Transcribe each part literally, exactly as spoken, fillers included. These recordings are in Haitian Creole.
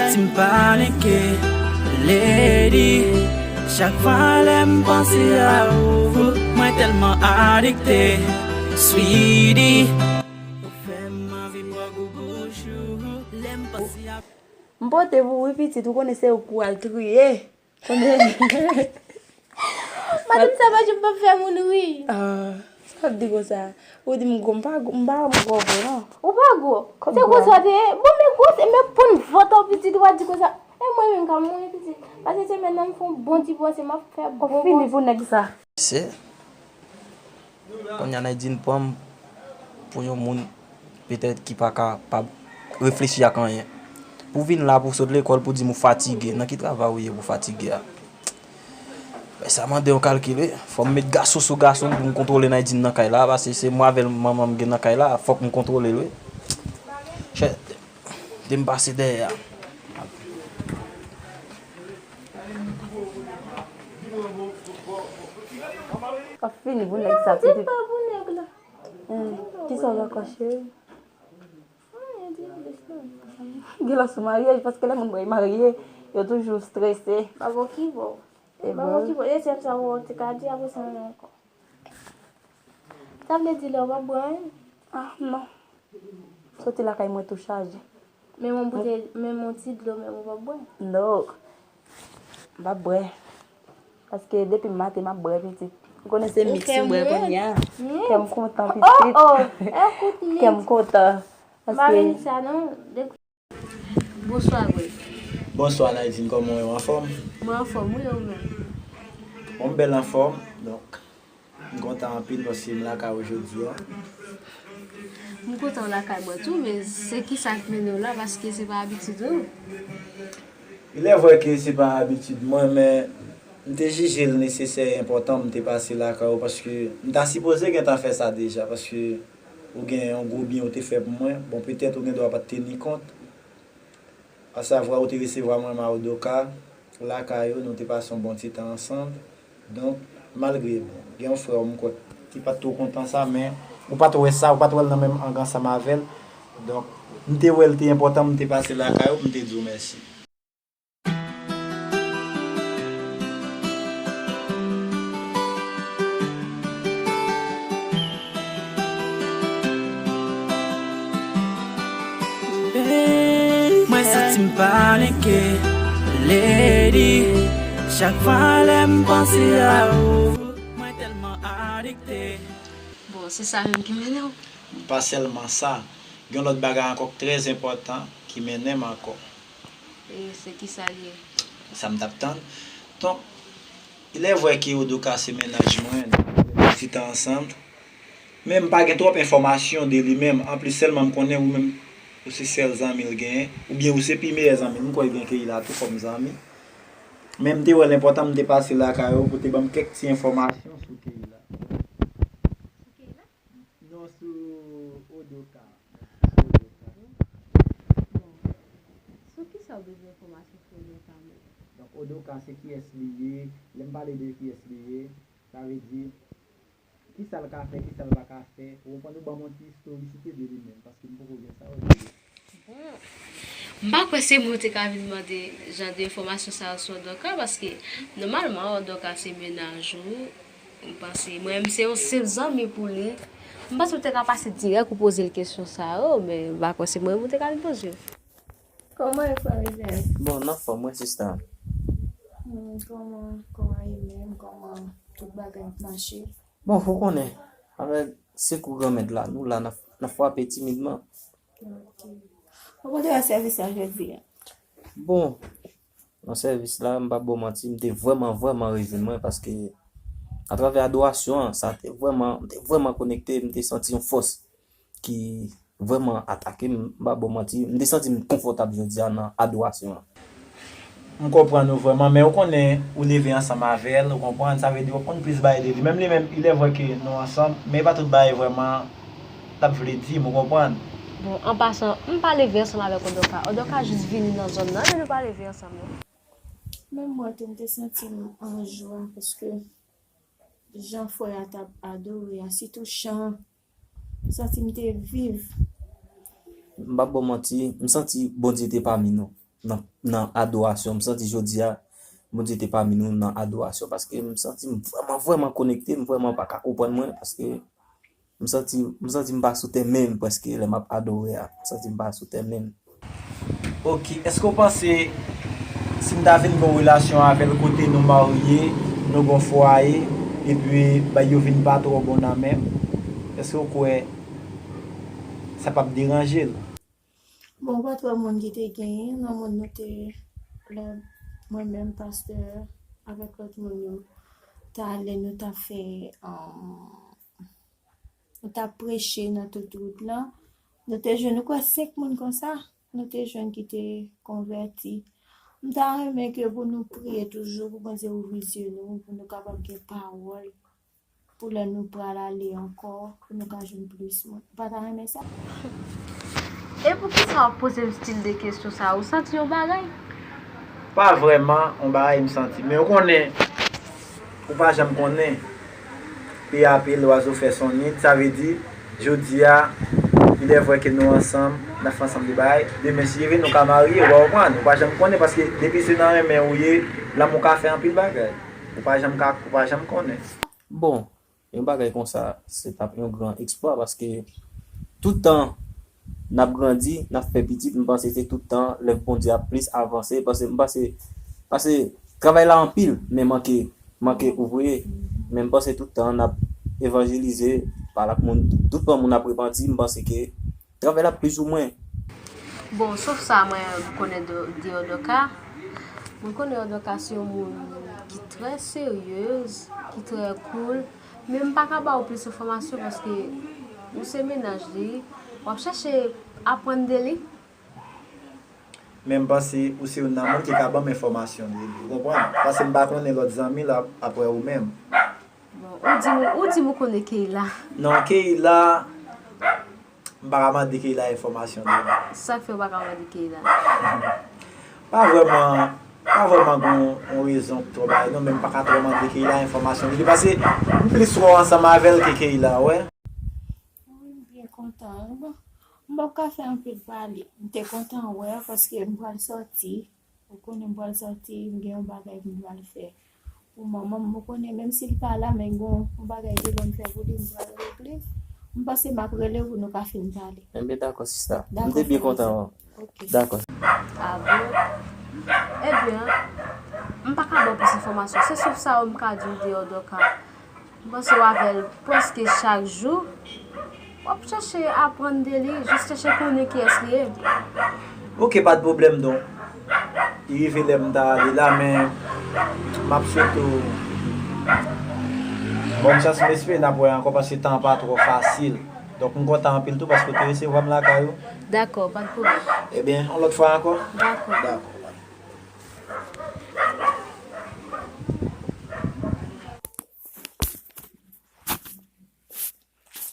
Ti m pa lenke, lady. Chak fwa lè m panse a ou, mwen tèlman adikte, sweetie. Ou fè m anvi bwè gou bouch ou lè m panse a. M pote pou wi pitit, ou konnen se ou k pou al triye. Konnen. Madanm sa pa janm p ap fè moun ri. Ah, sa w ap di konsa? Ou di m gwo, m pa gwo, m pa m gwo vre non. Ou pa gwo. Se gwo sa w te ye? Bon, men gwo, se men poun vant ou pitit, ou pa di konsa. E mwen menm ka mouri pitit. Pase semèn nan m fè yon bon ti panse, m ap fè bon panse. Ou fini pou nèg sa. Se Kounye a Naydi pran m pou yon moun petèt ki pa kapab reflechi ak anyen. Pou vin la, pou sot lekòl, pou di m ou fatige. Nan ki travay ou ye pou fatige a? Bagay sa mande yon kalkil, wi. Fò m met gason sou gason pou m kontwole Naydi nan kay la, paske se mwen avè l manman m gen nan kay la, fòk m kontwole l, wi. Chè, de m pase dèyè a. W ap fini pou nèg sa, pitit. Di pa pou nèg la. Hmm, kisa w ankò, cheri? Anyen, di plis non. Gen lòs sou maryaj, paske lè moun bwè marye, yo toujou strese. Pa bon ki bon. E pa bon ki bon. Dezyèm sa w te ka di, apre sa anyen ankò. Sa vle di lè w p ap bwè anyen? Ah, non. Soti lakay mwen tou chaje. Men yon boutèy, men yon ti dlo, men w p ap bwè? Non. M p ap bwè. Paske depi maten m ap bwè pitit. Ou konnen se miks m bwè kounye a. Kè m kontan pitit. Oh, oh. Kè m kontan. Paske Bonswa, Greg. Bonswa, Naydi, kòman w ye? Ou anfòm? Mwen anfòm, wi, e ou menm? Bon, m bèl anfòm, donk, m kontan anpil paske m lakay ou jodi a. M kontan w lakay mwen tou, men se kisa k mennen w la, paske se pa abitid ou? Il est vrai ke se pa abitid mwen, men m te jije l nesesè e enpòtan pou m te pase lakay ou, paske m ta sipoze gentan fè sa deja, paske ou gen yon gwo byen ou te fè pou mwen. Bon, petèt ou gen dwa pa t teni kont. Asavwa, ou te resevwa mwen, Maodoka, lakay ou, nou te pase yon bon ti tan ansanm. Donk, malgre, bon, gen yon frè w m kwè ki pa t twò kontan sa, men ou pa t wè sa, ou pa t wè l nan menm ang ansanm avè l. Donk, m te wè l te enpòtan pou m te pase lakay ou, pou m te di w mèsi. Mwen santi m pa lenke, lady. Chak fwa lè m panse a ou, mwen tèlman adikte. Bon, se sa menm ki mennen w? Pa sèlman sa, gen yon lòt bagay ankò k trè enpòtan ki mennen m ankò. E se kisa l ye? Sa m t ap tann. Donk, il est vrai ke Odoka se mennaj mwen, nou fè yon ti tan ansanm. Men m pa gen twòp enfòmasyon de li menm. Anplis, sèlman m konnen ou menm, ou se sèl zanmi l genyen, oubyen ou se pi meyè zanmi l. M kwè l gen Keila tou kòm zanmi. Men m te wè l enpòtan m te pase lakay ou pou te ban m kèk ti enfòmasyon sou Keila. Sou Keila? Non, sou Odoka. Sou Odoka. Bon, sou kisa w bezwen enfòmasyon sou Odoka menm? Donk, Odoka se kiyès li ye? Lè m pale de kiyès li ye, sa vle di, kisa l ka fè, kisa l pa ka fè. Ou konprann, ou ban m yon ti istorikite de li menm, paske m poko gen sa yo de li. Bon. M pa kwè se mwen ou te ka vin mande jan de enfòmasyon sa yo sou Odoka, paske, nòmalman, Odoka se mennaj ou. M panse, mwen menm, se yon senp zanmi pou li. M panse ou te ka pase dirèk ou poze l kesyon sa yo, men m pa kwè se mwen menm ou te ka vin poze yo. Kòman e, frè Rizèl? Bon, n anfòm, wi, sista. Hmm, kòman, kòman e menm? Kòman tout bagay ap mache? Bon, ou konnen, avèk sekou Granmèt la, nou la, n ap, n ap frape timidman. Ok. Ou konte wè sèvis la jodi a? Bon, nan sèvis la, m p ap ba w manti, m te vrèman, vrèman rejwenn mwen, paske atravè adorasyon an, sa te vrèman, m te vrèman konekte, m te santi yon fòs ki vrèman atake m, m p ap ba w manti. M te santi m konfòtab jodi a nan adorasyon an. M konprann ou vrèman, men ou konnen ou leve ansanm avè l, ou konprann, sa vle di w ap konn plis bagay de li. Menm li menm, il est vrai ke nou ansanm, men e pa tout bagay vrèman l ap vle di m, ou konprann. Bon, an pasan, m pa leve ansanm avèk Odoka. Odoka jis vini nan zòn nan, men nou pa leve ansanm, non. Menm mwen tou, m te santi m an jwa, paske jan frè a t ap adore a, sitou chan an, m santi m te viv. M p ap ba w manti, m santi Bondye te pami nou. nan, nan adorasyon. M santi jodi a, Bondye te pami nou nan adorasyon, paske m santi m vrèman, vrèman konekte, m vrèman pa ka konprann mwen, paske m santi, m santi m pa sou tè menm prèske lè m ap adore a. M santi m pa sou tè menm. Ok, èske w panse si m ta vin gen yon relasyon avè l kote nou marye, nou gen yon fwaye, epi bagay yo vin pa twò bon nan men m, èske w kwè sa p ap deranje l? Bon, ou pa t wè moun ki te genyen nan moun nou te, lè mwen menm, pastè, avèk lòt moun yo, t ale, nou t ap fè, um, nou t ap preche nan tout wout lan. Nou te jwenn, ou kwè, senk moun konsa, nou te jwenn ki te konvèti. M ta renmen ke pou nou priye toujou, pou Bondye ouvri zye nou, pou nou kapab gen pawòl pou lè nou pral ale ankò, pou nou ka jwenn plis moun. Ou pa ta renmen sa? E poukisa w ap poze m stil de kesyon sa a? Ou santi yon bagay? Pa vrèman yon bagay m santi, men ou konnen, ou pa janm konnen. Pe a pe, lwazo fè son nid, sa vle di, jodi a, il est vrai ke nou ansanm, n ap fè ansanm de bagay, demen si Dye vle nou ka marye, ou pa konprann, ou pa janm konnen, paske depi se nan renmen ou ye, lanmou ka fè anpil bagay. Ou pa janm ka, ou pa janm konnen. Bon, yon bagay konsa, se t ap yon gran eksplwa, paske tout tan n ap grandi, n ap fè pitit, m panse se tout tan lèv Bondye ap plis avanse, paske m panse, paske travay la anpil, men manke, manke ouvriye. Men m panse tout tan n ap evanjelize, pale ak moun, tout tan moun ap repanti, m panse ke travay la ap plizoumwen. Bon, sof sa mwen konnen de, de Odoka. Mwen konnen Odoka se yon moun ki trè seryez, ki trè cool. Men m pa ka ba w plis enfòmasyon paske ou se mennaj li, w ap chache aprann de li. Men m panse ou se youn nan moun ki ka ban m enfòmasyon de li, ou konprann? Paske m pa konnen lòt zanmi l ap, apre ou menm. Bon, ou di m, ou di m ou konnen Keyla. Non, Keyla, m pa ka mande Keyla enfòmasyon de li. Sa k fè w pa ka mande Keyla? Pa vrèman, pa vrèman gen yon rezon pou twò bay non, men m pa ka twò mande Keyla enfòmasyon de li, paske m plis twò ansanm avè l ke Keyla, ou wè. Wi, m byen kontan. Bon, m p ap ka fè anpil pale. M te kontan wè w paske m pral sòti. Ou konnen m pral sòti, m gen yon bagay m pral fè. Pou manman m, ou konnen, menm si l pa la, men gon yon bagay li lè m fè pou li, m pral regle. M panse m ap rele w pou nou ka fin pale. Enben dakò sista. M te byen kontan wè w. Ok. Dakò. Ah bon? Ebyen, m pa ka ba w plis enfòmasyon. Se sof sa yo m ka di w de Odoka. M panse w avè l prèske chak jou. W ap chache aprann de li, jis chache konnen kiyès li ye. Ok, pa t pwoblèm donk. Li rive lè m ta ale la, men m ap swete w bòn chans, m espere n ap wè ankò paske tan an pa twò fasil. Donk m kontan anpil tou paske w te resevwa m lakay ou. Dakò, pa t pwoblèm. Ebyen, yon lòt fwa ankò. Dakò. Dakò.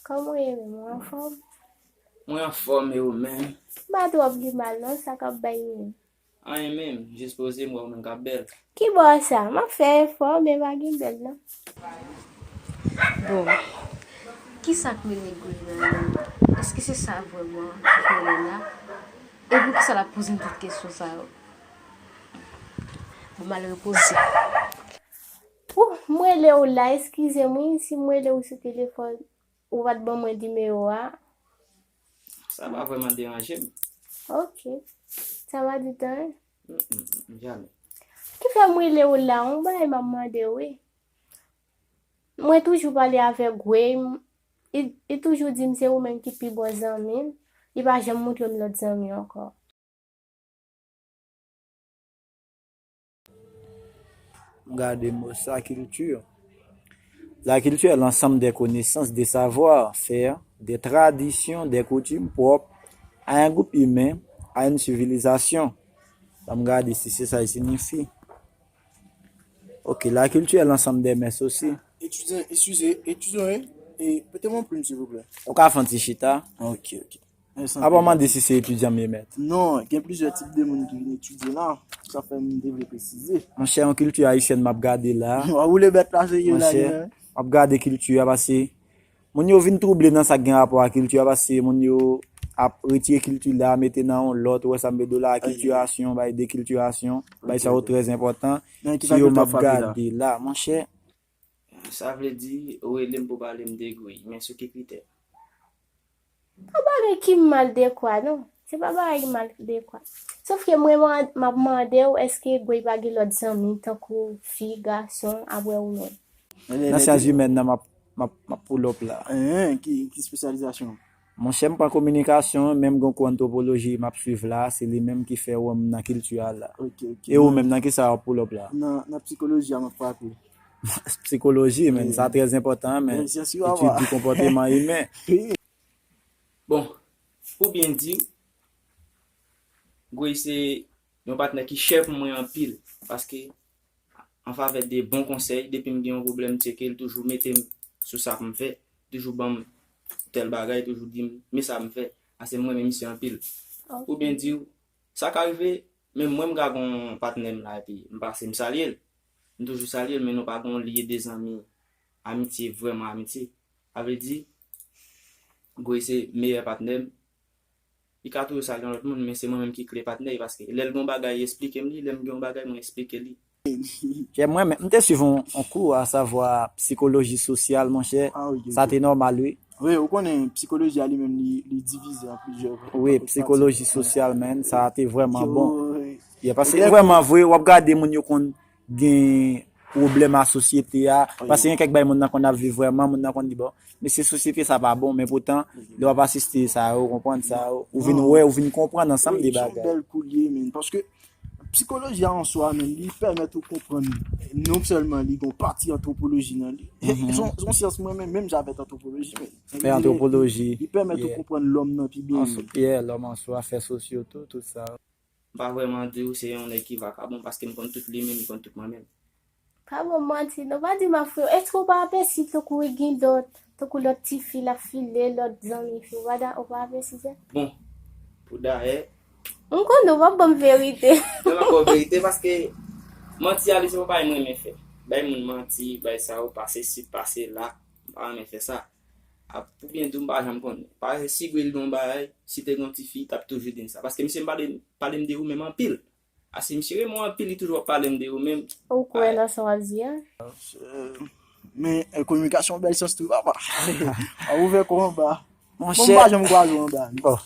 Kòman w ye menm, ou anfòm? Mwen anfòm, e ou menm? M pa twò pi mal non, sa k ap bay menm? Anyen menm, jis poze m wè ou menm k ap bèl. Ki bò sa? M ap fè efò, men pa gen bèl non. Bon, kisa k mennen Gwena menm? Èske se sa vrèman k mennen l la? E poukisa l ap poze m tout kesyon sa yo? Bon, m al repoze. Ou, m rele w la, eskize m wi, si m rele w sou telefòn, ou pa t ban mwen nimewo a. Sa pa vrèman deranje m. Ok. Sa pa di tan, en? Mm, mm, mm, jamè. Ki fè m rele w la, yon bagay m ap mande w, wi. Mwen toujou pale avèk Gwey, m, li, li toujou di m se ou menm ki pi bon zanmi m, li pa janm montre m lòt zanmi ankò. Gade mo sa, culture. La culture est l'ensemble des connaissances, des savoir-faire, des traditions, des coutumes propres à un groupe humain, à une civilisation. Ban m gade si se sa l siyifi. Ok, la culture est l'ensemble des mœurs aussi. Etidyan, eskize, etidyan, e, e, prete mwen yon plim, silvouplè. Ou ka fè yon ti chita? Ok, ok. Apa w mande si se etidyan m ye mèt? Non, gen plizyè tip de moun ki vin etidye la. Sa fè m te vle presize. Monchè, yon kilti ayisyèn m ap gade la. W ap woule bèt la serye la, monchè, gen. M ap gade kilti a, paske moun yo vin twouble nan sa k gen rapò ak kilti a, paske moun yo ap retire kilti la, mete nan yon lòt, ou wè sa m vle di w la, akiltirasyon, bay dekiltirasyon, bay sa yo trè enpòtan. Si yo m ap gade la, monchè. Sa vle di, ou rele m pou pale m de Gwey, men sou ki kritè? Pa bagay ki mal dekwa, non. Se pa bagay ki mal dekwa. Sof ke mwen, mwen, m ap mande w, èske Gwey pa gen lòt zanmi, tankou fi, gason, apre ou menm? Nan syans imèn nan, m ap, m ap, m ap pull up la. Hein, ki, ki espesyalizasyon? Monchè, m pran kominikasyon, men m gen kou antwopoloji m ap swiv la, se li menm ki fè wè m nan kilti a la. Ok, ok. E ou menm, nan ki sa w ap pull up la? Nan, nan psikoloji a m ap fè kou. Psikoloji, men sa trè enpòtan, men etid konpòteman imen. Bon, pou byen di, Gwey se yon patnè ki chè pou mwen anpil, paske an favè de bon konsèy, depi m gen yon pwoblèm, m tcheke l, toujou mete m sou sa pou m fè, toujou ban m tèl bagay, toujou di m, men sa m fè, paske m renmen misye anpil. Pou byen di w, sa ka rive, men mwen m ka gen yon patnè m la, epi m pase m salye l. M toujou salye l, men nou pa gen yon lye de zanmi, amitye, vrèman amitye. Sa vle di, Gwey se meyè patnè m. Li ka toujou salye yon lòt moun, men se mwen menm ki kle patnè, paske lè l gen yon bagay, li esplike m li, lè m gen yon bagay, mwen esplike li. Chè, mwen menm, m te swiv yon, yon kou, asavwa psikoloji sosyal, monchè. Sa te nòmal, wi. Wi, ou konnen, psikoloji a li menm, li, li divize an plizyè pati. Wi, psikoloji sosyal, men, sa te vrèman bon. Yeah, paske vrèman vre, w ap gade moun yo konn gen pwoblèm a sosyete a. Paske gen kèk bagay moun nan konn ap viv vrèman, moun nan konn di, bon, mesye, sosyete sa pa bon, men poutan, lè w ap asiste sa yo, konprann sa yo, ou vin wè, ou vin konprann ansanm de bagay. Wi, se yon bèl kou l ye, men, paske psikoloji a an swa, men, li pèmèt ou konprann, non sèlman li gen yon pati antwopoloji nan li. Se yon, se yon syans mwen menm, menm jan avèk antwopoloji, men. Fè antwopoloji. Li pèmèt ou konprann lòm nan pi byen. Yeah, lòm an swa, fè sosyo tou, tout sa. M pa vrèman di w se yon nèg ki vakabon, paske m konn tout li menm, li konn tout mwen menm. Pa ban m manti, non, pa di m ap fè w. Èske w pa apèsi tankou gen lòt, tankou lòt tifi l ap file, lòt zanmi fi, w pa da-, w pa apèsi sa? Bon, pou dayè. M konnen w p ap ban m verite. Non, m ap ba w verite, paske manti a, li se yon bagay m renmen fè. Bay moun manti, bay sa yo pase si, pase la, m pa renmen fè sa. A, pou byen di w, m pa janm konnen. Paske si Gwey gen yon bagay, si te gen yon tifi, li t ap toujou di m sa. Paske misye m pale, pale m de ou menm anpil. Paske misye renmen w anpil, li toujou ap pale m de ou menm. Ou kwè nan sa w ap di a? Men, eh, kominikasyon bèl syans tou, papa. A ouvè kò anba. Bon, m pa janm kwaze w anba, non.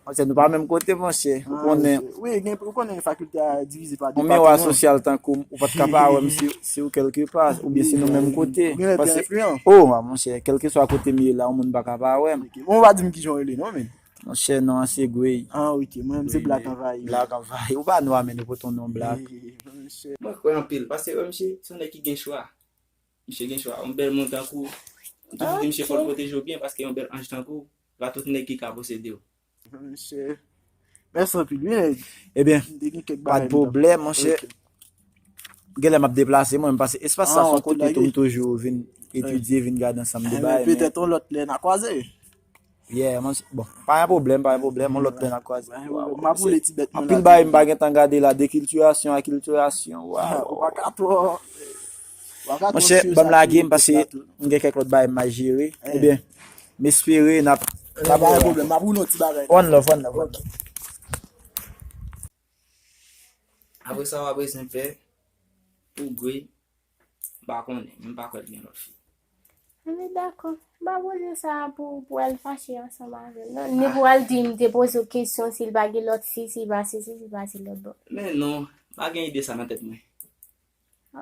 Monchè, nou pa menm kote, monchè. Ou konnen. Wi, gen, ou konnen fakilte a divize pa depatman. Yon miwa sosyal tankou m, ou pa t ka pa wè m si, si ou kèlkepa, oubyen si nou menm kote. Ou gen lè te enfliyan. Oh, monchè, kèlkeswa kote m ye la, yon moun pa ka pa wè m. Ok. Bon, ou pa di m kijan w rele, non, men. Monchè, non an se Gwey. Ah, ok. Mwen menm se Black Anvayi. Black Anvayi. Ou pa nwa, men ou pote yon non Black. Wi, monchè. Mwen kwè anpil, paske wè, misye, se yon nèg ki gen chwa. Misye gen chwa. Yon bèl moun tankou w, m toujou di misye fò l pwoteje w byen, paske yon bèl anj tankou w, pa tout nèg ki ka posede w. Monchè. Mèsi anpil, wi, nèg. Ebyen, m te gen kèk bagay m t ap, pa de pwoblèm, monchè. Ok. Genlè m ap deplase, mwen, m pase espas sa se yon kote tou m toujou vin etidye, vin gade ansanm de bagay, men petèt yon lòt lè n a kwaze. Yeah, monchè. Bon, pa gen pwoblèm, pa gen pwoblèm, yon lòt lè n a kwaze. Pa gen pwoblèm. M ap woule ti bèt mwen la. Anpil bagay m pa gentan gade la, dekiltirasyon, akiltirasyon, waw. Ou pa ka twò, ou pa ka twò swiv sa. Monchè, ban m lage m pase m gen kèk lòt bagay m a jere. Ebyen, m espere n ap, n ap wè ankò. Pa gen pwoblèm, m ap woule yon ti bagay. One love, one love, one love. Apre sa, w ap bezwen fè pou Gwey, m pa konnen, men m pa kwè l gen lòt fi. Anben dakò. M pa poze sa pou, pou al fache ansanm avè m, non. Ni pou al di m te poze w kesyon si l pa gen lòt fi, si l pa sesi, si l pa se lòt bò. Men non, m pa gen ide sa nan tèt mwen.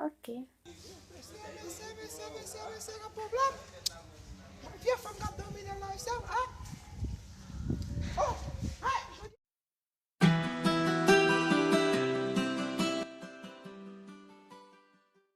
Ok. Mesye, mesye, mesye, mesye, mesye, gen pwoblèm. Vye fanm k ap domine live sa, a? Oh!